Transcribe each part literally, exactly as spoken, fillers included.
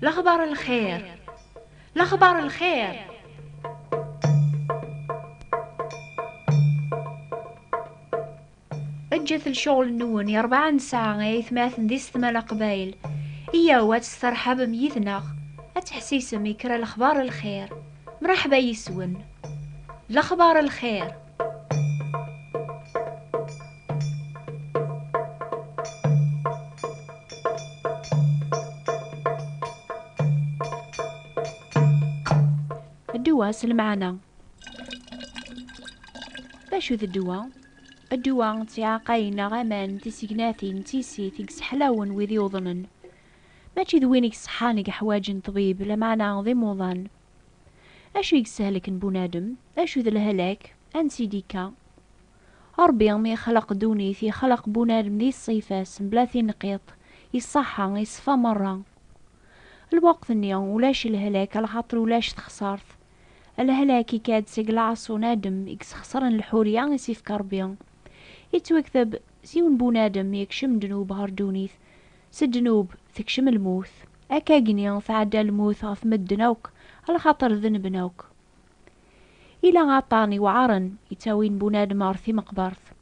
Lexbar lxir. Lexbar lxir. Ǧǧet lecɣel-nwen i rebɛa n ssaɛa ay atmaten d isetma n Leqbayel. Iyyaw ad testerḥabem yid-neɣ, ad teḥsisem i kra lexbar lxir. Mraḥba yis-wen. Lexbar lxir. Ddwa s lmeɛna. D acu d ddwa? Ddwa d tiɛeqqayin neɣ aman, tisegnatin, d tissit i yesseḥlawen wid yuḍnen. Mačči d win i iṣeḥḥan i yeḥwaǧen ṭṭbib, lameɛna d imuḍan. Acu i yessehlken bunadem? Acu d lehlak? Ansi d-ikka? Ṛebbi mi ixleq ddunit, ixleq bunadem di ṣṣifa-s, mebla tinqiḍt, iṣaḥa, iṣfa meṛṛa. Lweqt-nni ulac lehlak, alaxaṭer ulac texṣart. Lehlak ikka-d seg leɛṣu n Adem i yesxeṣren lḥurya i s-ifka Ṛebbi. Yettwakteb s yiwen bunadem yekcem ddnub ɣer ddunit. S ddnub tekcem lmut. Akkagni tɛedda lmut ɣef medden akk, alaxaṭer denben akk. Ila aṭṭan iweɛṛen yettawin bunadem ɣer timeqbert.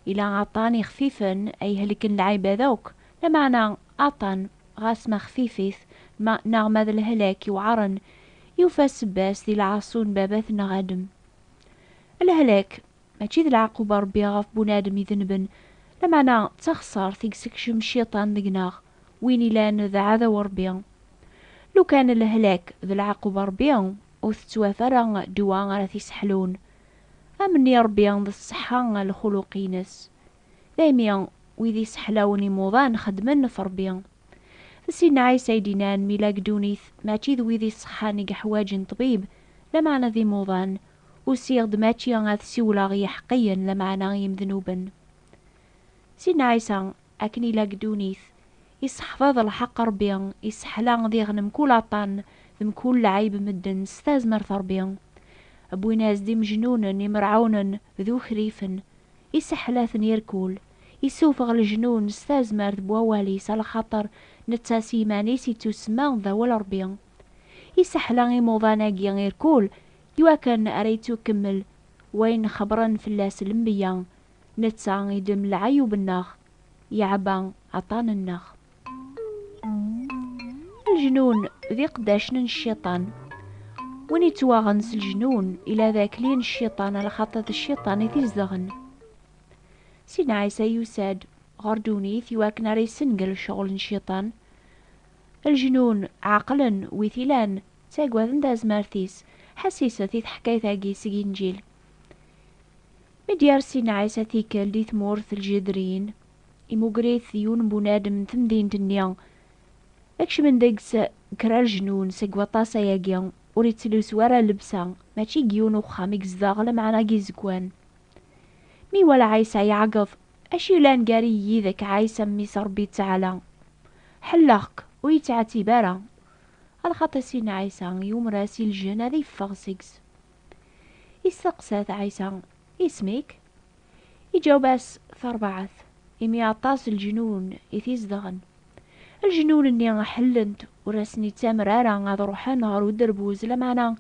Ila aṭṭan ixfifen ay helken lɛibad akk, lameɛna aṭṭan ɣas ma xfifit ma, neɣ ma d lehlak iweɛṛen, yufa ssebba-s di leɛṣu n baba-tneɣ Adem. Lehlak mačči d leɛqub n Ṛebbi ɣef bunadem idenben, lameɛna d taxeṣṣart i yessekcem cciṭan deg-neɣ, win ilan d aɛdaw n Ṛebbi. Lukan lehlak d leɛqub n Ṛebbi, ur tettwaf ara ddwa ara t-iseḥlun. Amenni Ṛebbi d ṣṣeḥḥa n lxuluq-ines. Daymi wid iseḥlawen imuḍan xeddmen ɣef Ṛebbi. D Sidna Ɛisa i d-yennan mi la deg ddunit mačči d wid iṣeḥḥan i yeḥwaǧen ṭṭbib, lameɛna d imuḍan. Usiɣ-d mačči ad siwleɣ i yiḥeqqiyen, lameɛna i yimednuben. Sidna Ɛisa, akken ila deg ddunit, isseḥfaḍ lḥeqq Ṛebbi, isseḥla diɣen mkul aṭṭan d mkul lɛib n medden s tazmert Ṛebbi. Wwin-as-d imejnunen, imerɛunen d ukrifen, iseḥla-ten irkul, issufeɣ lejnun s tazmert n wawal-is, alaxaṭer netta s yiman-is ittusemma d awal Ṛebbi. Iseḥla imuḍan-agi irkul iwakken ara yettukemmel wayen xebbren fell-as lenbiya, netta idem leɛyub-nneɣ, yeɛba aṭṭan-nneɣ. Leǧnun d iqeddacen n cciṭan. Win ittwaɣen s leǧnun ila d akli n cciṭan, alaxaṭer d cciṭan i t-izedɣen. Sidna Ɛisa yusa-d ɣer ddunit iwakken ara yessengel ccɣel n cciṭan. Leǧnun ɛeqlen, wi t-ilan ttagaden tazmert-is. Ḥessiset i teḥkayt-agi seg Inǧil. Mi d-yerr Sidna Ɛisa tikkelt di tmurt n Lǧidrin, imuger-it yiwen n bunadem n temdint-nni. Kecmen deg-s kra leǧnun seg waṭas ayagi, ur ittlusu ara llebsa, mačči deg yiwen uxxam i yezdeɣ, lameɛna deg izeggan. Mi iwala Ɛisa yeɛgeḍ, acu yellan gar-i yid-k, Ɛisa, mmi-s Ṛebbi Ttaɛla? Ḥelleɣ-k, ur yi-ttɛettib ara. Alaxaṭer Sidna Ɛisa yumer-as i lǧen ad yeffeɣ seg-s. Isteqsa-t Ɛisa: "Isem-ik?" Iǧaweb-as: "Tarbaɛt", imi aṭas n leǧnun i t-izedɣen. Leǧnun-nni ḥellen-t, ur asen-ittamer ara ad ruḥen ɣer uderbuz, lameɛna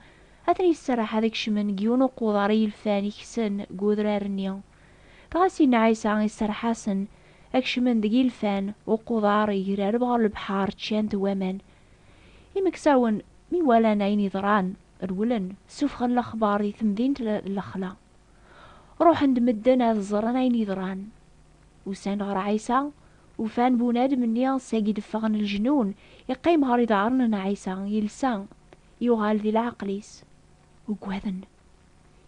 ad ten-iserreḥ ad kecmen deg yiwen uquḍar i yelfan iksen deg udrar-nni. Dɣa Sidna Ɛisa iserreḥ-asen ad kecmen deg yilfan, uquḍar igrareb ɣer lebḥer, ččan-t waman. Imeksawen, mi walan ayen yeḍran, rewlen, ssufɣen lexbar di temdint n lexla. Ruḥen-d medden ad ẓren ayen yeḍran. Usan ɣer Ɛisa, ufan bunadem-nni seg i d-ffɣen leǧnun, iqqim ɣer iḍarren n Ɛisa, yelsa, yuɣal di leɛqel-is. Uggaden.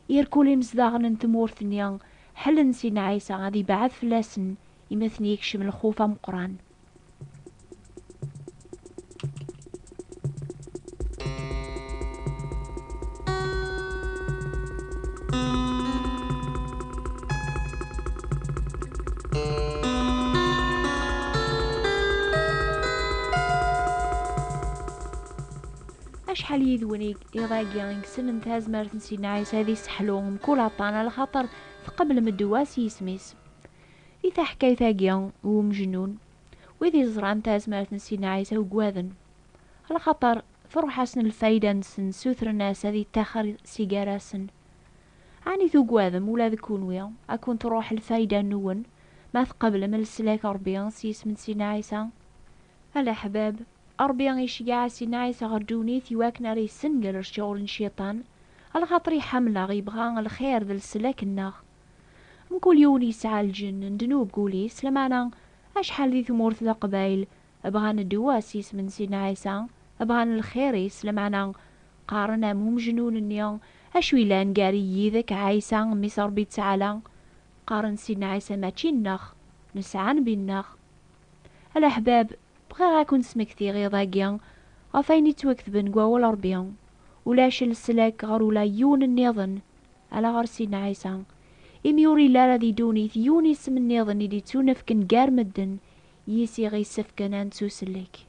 Irkul imezdaɣen n tmurt-nni ḥellen Sidna Ɛisa ad ibɛed fell-asen, imi ad ten-yekcem lxuf ameqqran. Acḥal yid-wen i iḍ-agi i yessnen tazmert n Sidna Ɛisa ad isseḥlu mkul aṭṭan, alaxaṭer tqeblem ddwa s yisem-is? Di taḥkayt-agi n umejnun, wid iẓran tazmert n Sidna Ɛisa uggaden. Lxaṭer truḥ-asen lfayda-nsen, sutren-as ad ittaxer si gar-asen. Ɛni tugadem ula d kunwi ad kun-truḥ lfayda-nwen ma tqeblem leslak Ṛebbi s yisem n Sidna Ɛisa? A leḥbab, Ṛebbi iceggeɛ Sidna Ɛisa ɣer ddunit iwakken ara yessenger ccɣel n cciṭan, alaxaṭer iḥemmel-aɣ, yebɣa lxir d leslak-nneɣ. Mkul yiwen yesɛa lǧenn n ddnub deg wul-is, lameɛna acḥal di tmurt Leqbayel bɣan ddwa s yisem n Sidna Ɛisa, bɣan lxir-is, lameɛna qqaren am umejnun-nni: "Acu yellan gar-i yid-k, Ɛisa, mmi-s Ṛebbi Ttɛala?" Qqaren Sidna Ɛisa mačči nneɣ, nesɛa nnbi-nneɣ. A leḥbab, bɣiɣ ad ken-smektiɣ iḍ-agi ɣef wayen yettwaketben deg wawal Ṛebbi: "Ulac leslak ɣer ula yiwen nniḍen, ala ɣer Sidna Ɛisa, imi ur yelli ara di ddunit yiwen isem nniḍen i d-ittunefken gar medden, yis i ɣ-isefken ad nettusellek."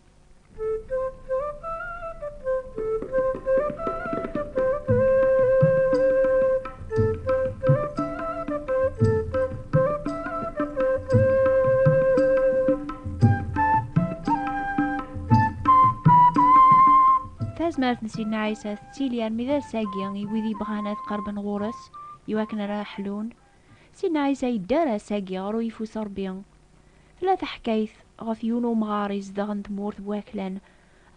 Tazmert n Sidna Ɛisa tettili armi d ass-agi i wid yebɣan ad qerben ɣur-s iwakken ara ḥlun. Sidna Ɛisa yedder ass-agi ɣer uyeffus Ṛebbi. Tella teḥkayt ɣef yiwen umɣar izedɣen tmurt n waklan.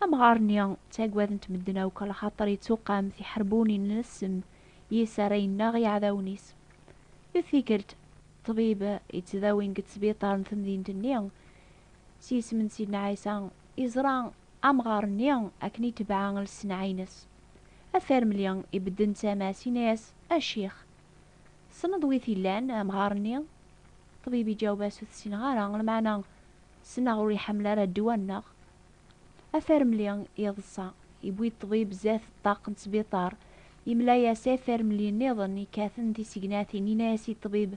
Amɣar-nni ttaggaden-t medden akk, alaxaṭer ittuqam tiḥerbunin n ssem yis ara yennaɣ iɛdawen-is. Yiwet tikkelt, ṭṭbib yettdawin deg ttbiṭar n temdint-nni s yisem n Sidna Ɛisa, iẓra amɣar-nni akken itbeɛ leṣneɛ-ines. Afermli ibedden tama-s, yenna-yas: "A ccix, tessneḍ wi t-illan, amɣar-nni?" Ṭṭbib iǧaweb-as: "Ur t-ssineɣ ara, lameɛna ssneɣ ur iḥemmel ara ddwa-nneɣ." Afermli yeḍsa, yewwi ṭṭbib zdat ṭṭaq n sbiṭar, yemla-yas afermli nniḍen yekkaten tisegnatin, yenna-yas i ṭṭbib: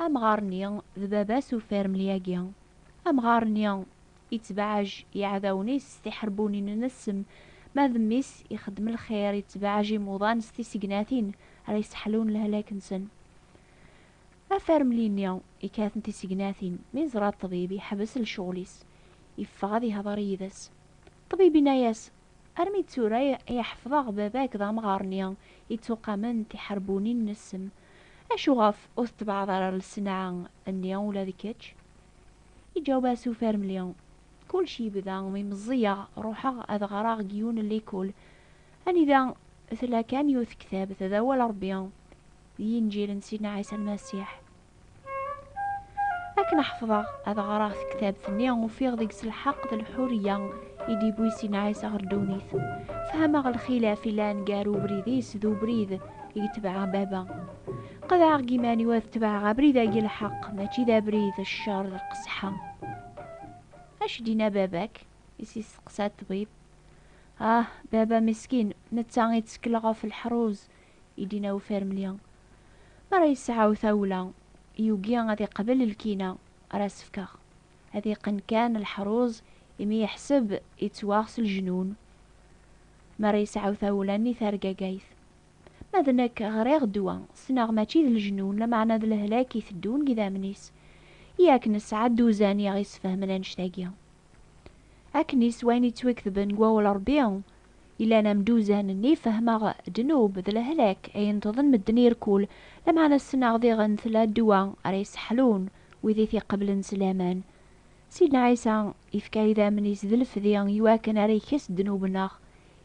"Amɣar-nni d baba-s ufermli-agi. Amɣar-nni itbeɛɛej iɛdawen-is s tiḥerbunin n ssem, ma d mmi-s ixeddem lxir, itbeɛɛej imuḍan s tisegnatin ara yesseḥlun lehlak-nsen." Afermli-nni yekkaten tisegnatin, mi yeẓra ṭṭbib, yeḥbes lecɣel-is, yeffeɣ ad yehder yid-s. Ṭṭbib yenna-yas: "Armi d tura i ḥefḍeɣ baba-k d amɣar-nni ittuqamen tiḥerbunin n ssem. Acuɣef ur tettebɛeḍ ara leṣneɛ-nni ula d kečč?" Iǧaweb-as ufermli: "Kullec yebda mi meẓẓiyeɣ, ruḥeɣ ad ɣreɣ deg yiwen n likul, anida tella kan yiwet tektabt, d awal Ṛebbi, d yinǧil n Sidna Ɛisa Lmasiḥ. Akken ḥefḍeɣ ad ɣreɣ tektabt-nni, ufiɣ deg-s lḥeqq d lḥuriya i d-iwwi Sidna Ɛisa ɣer ddunit. Fehmeɣ lxilaf yellan gar ubrid-is d ubrid i yetbeɛ baba. Qedɛeɣ deg iman-iw ad tebɛeɣ abrid-agi lḥeqq, mačči d abrid ccer d lqesḥa." "Acu d-yenna baba-k?" i s-yesteqsa ṭṭbib. "Ah, baba meskin, netta ittekkel ɣef leḥruz," i d-yenna ufermli. "Mi ara yesɛu tawla, yugi ad iqbel lkina ara s-fkeɣ. Ad iqqen kan leḥruz, imi yeḥseb ittwaɣ s lejnun. Mi ara yesɛu tawla-nni targagayt. Ma d nekk, ɣriɣ ddwa, ssneɣ mačči d lejnun, lameɛna d lehlak iteddun deg idammen-is. Yak nesɛa dduzan i aɣ-isfehmen annect-agi." Akken-is wayen yettwaketben deg wawal Ṛebbi, yellan am dduzan-nni, fehmeɣ ddnub d lehlak ay inṭḍen medden irkul, lameɛna ssneɣ diɣen tella ddwa ara yesseḥlun wid i t-iqeblen s laman. Sidna Ɛisa ifka idammen-is d lefdi iwakken ara ikes ddnub-nneɣ,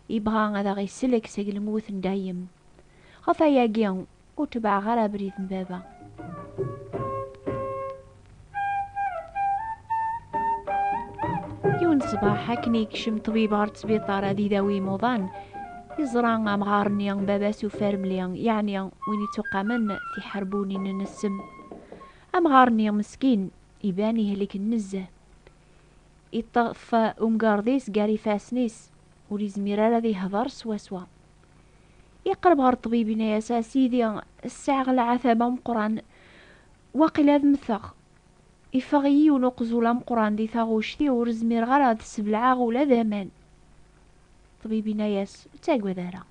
ibɣa ad aɣ-isellek seg lmut n dayem. Ɣef wayagi, ur tebɛeɣ ara abrid n baba. Yiwen ṣṣbeḥ, akken yekcem ṭṭbib ɣer ttbiṭar ad idawi imuḍan, iẓra amɣar-nni baba-s ufermli, yeɛni win ittuqamen tiḥerbunin n ssem. Amɣar-nni meskin, iban ihlek nezzeh. Iṭṭef umgarḍ-is gar ifassen-is, ur izmir ara ad ihder swaswa. Iqreb ɣer ṭṭbib, yenna-yas: "A sidi, sɛiɣ lɛatab ameqqran, waqila ad mmteɣ. Iffeɣ-iyi yiwen uqzul ameqqran di taɣuct-iw, ur zmireɣ ara ad t-sbelɛeɣ ula d aman." Ṭṭbib yenna-yas: "Ur ttagad ara,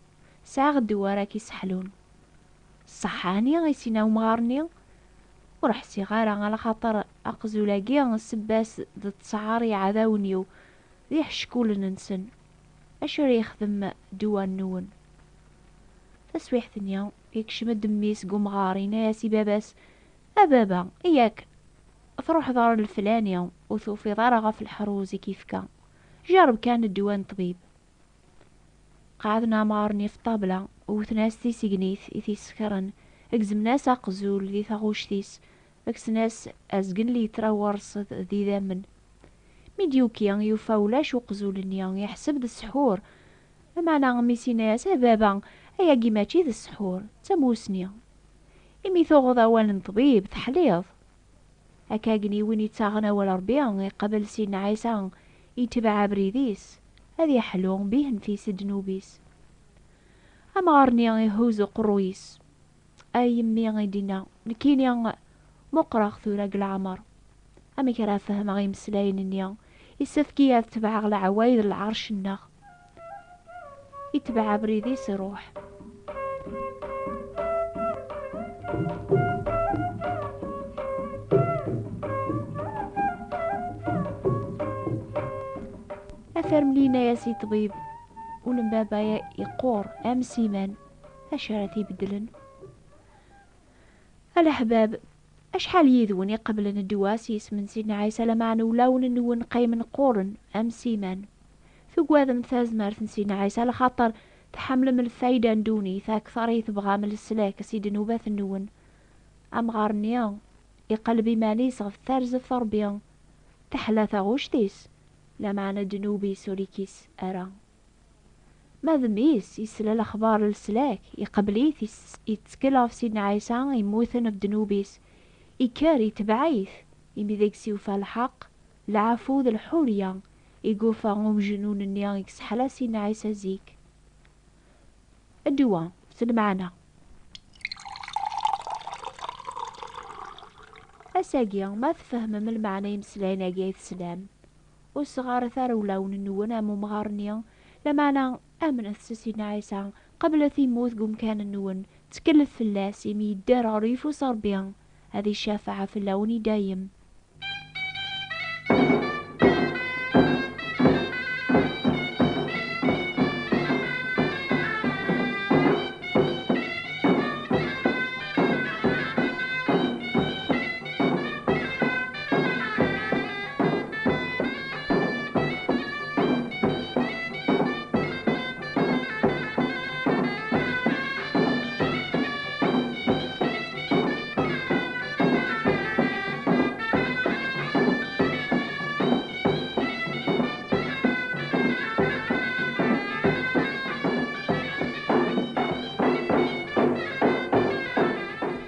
sɛiɣ ddwa ara k-iseḥlun." "Ṣṣeḥḥa-nni?" i s-yenna umɣar-nni. "Ur ḥsiɣ ara, alaxaṭer aqzul-agi ssebba-s d ttɛar iɛdawen-iw d iḥeckulen-nsen. Acu ara yexdem ddwa-nwen? Taswiḥt-nni, yekcem-d mmi-s deg umɣar, yenna-yas i baba-s: "A baba, yak truḥeḍ ɣer leflani, ur tufiḍ ara ɣef leḥruz i k-yefka. Jerreb kan ddwa n ṭṭbib." Qeɛden amɣar-nni ɣef ṭṭabla, wten-as tisegnit i t-isekren, gezmen-as aqzul di taɣuct-is, kksen-as azgen litra n werṣed d idammen. Mi d-yuki, yufa ulac uqzul-nni, yeḥseb d ssḥur. Lameɛna mmi-s yenna-yas: "A baba, ayagi mačči d ssḥur, d tamusni. Imi tuɣeḍ awal n ṭṭbib, teḥliḍ." Akka agni win yettaɣen awal Ṛebbi, iqabel Sidna Ɛisa, yetbeɛ abrid-is, ad yeḥlu, bihen fi s ddnub-is. Amɣar-nni ihuz uqerruy-is. "Ay mmi," i d-inna, "nekkini muqreɣ tura deg leɛmer. Amek ara fehmeɣ imeslayen-nni? Issefk-iyi ad tebɛeɣ leɛwayed n lɛerc-nneɣ." Itbeɛ abrid-is, iruḥ. Afermli yenna-yas i ṭṭbib: "Ul n baba yeqqur am siman, acu ara t-ibeddlen?" A leḥbab, acḥal yid-wen iqeblen ddwa s yisem n Sidna Ɛisa, lameɛna ulawen-nwen qqimen qquren am siman? Tugadem tazmert n Sidna Ɛisa, lxaṭer tḥemmlem lfayda n ddunit akteṛ i tebɣam leslak si ddnubat-nwen. Amɣar-nni iqelleb iman-is ɣef tarzeft n Ṛebbi, teḥla taɣuct-is, lameɛna ddnub-is ur ikkis ara. Ma d mmi-s, yesla lexbar n leslak, iqbel-it, is-, yettkel ɣef Sidna Ɛisa, yemmuten ɣef ddnub-is, ikker, itbeɛ-it, imi deg-s yufa lḥeqq, lɛafu d lḥurya i yufa umejnun-nni i yesseḥla Sidna Ɛisa zik. Ddwa, s lmeɛna. Ass-agi, ma tfehmem lmeɛna imeslayen-agi ay teslam, ur sɣaret ara ulawen-nwen am umɣar-nni, lameɛna amnet s Sidna Ɛisa, qeblet immut deg umkan-nwen, ttkellef fell-as, imi yedder ɣer uyeffus n Ṛebbi, ad icafeɛ fell-awen i dayem.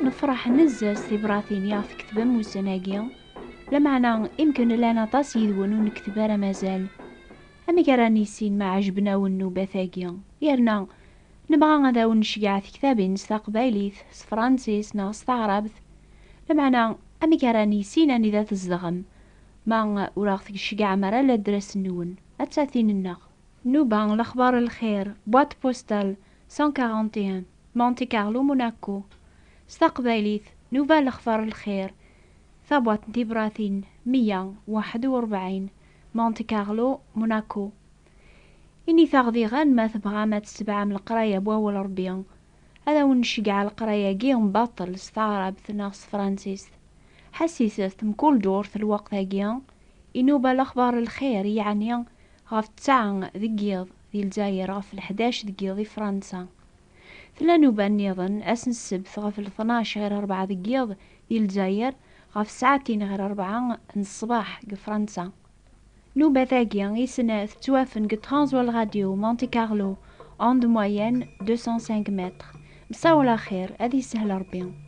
Nefṛeḥ nezzeh s tibratin i aɣ-tketbem ussan-agi, lameɛna imken llan aṭas yid-wen ur nekteb ara mazal. Amek ara nissin ma ɛejben-awen nnubat-agi? Yerna nebɣa ad awen-nceggeɛ tektabin s taqbaylit, s tefransist neɣ s taɛrabt. Lameɛna, amek ara nissin anida tzedɣem ma ur aɣ-tceggɛem ara ladres-nwen? Atta tin-nneɣ. Nuba, lexbar n lxir, boîte postale cent quarante et un, Monte Carlo, Monaco. S taqbaylit, Nuba, lexbar n lxir, tabwaṭ n tibratin meyya u waḥed u rebɛin, Monte Carlo, Monaco. Init-aɣ diɣen ma tebɣam ad tetbeɛem leqraya n wawal Ṛebbi. Ad awen-nceggeɛ leqraya-agi n baṭel s taɛrabt neɣ s tefransist. Ḥessiset mkul ddurt lweqt-agi, i Nuba, lexbar n lxir, yeɛni ɣef ttesɛa deg yiḍ di Lezzayer, ɣef leḥdac deg yiḍ di Fransa. Tella Nuba nniḍen ass n ssebt ɣef leṭnac ɣir rebɛa deg yiḍ di Lezzayer, ɣef ssaɛtin ɣir rebɛa n ṣṣbeḥ deg Fransa. Nnubat-agi i snat ttwafen deg Transworld Radio Monte Carlo, onde moyenne deux cent cinq mètres. Msawel axir, ad yessehel Ṛebbi.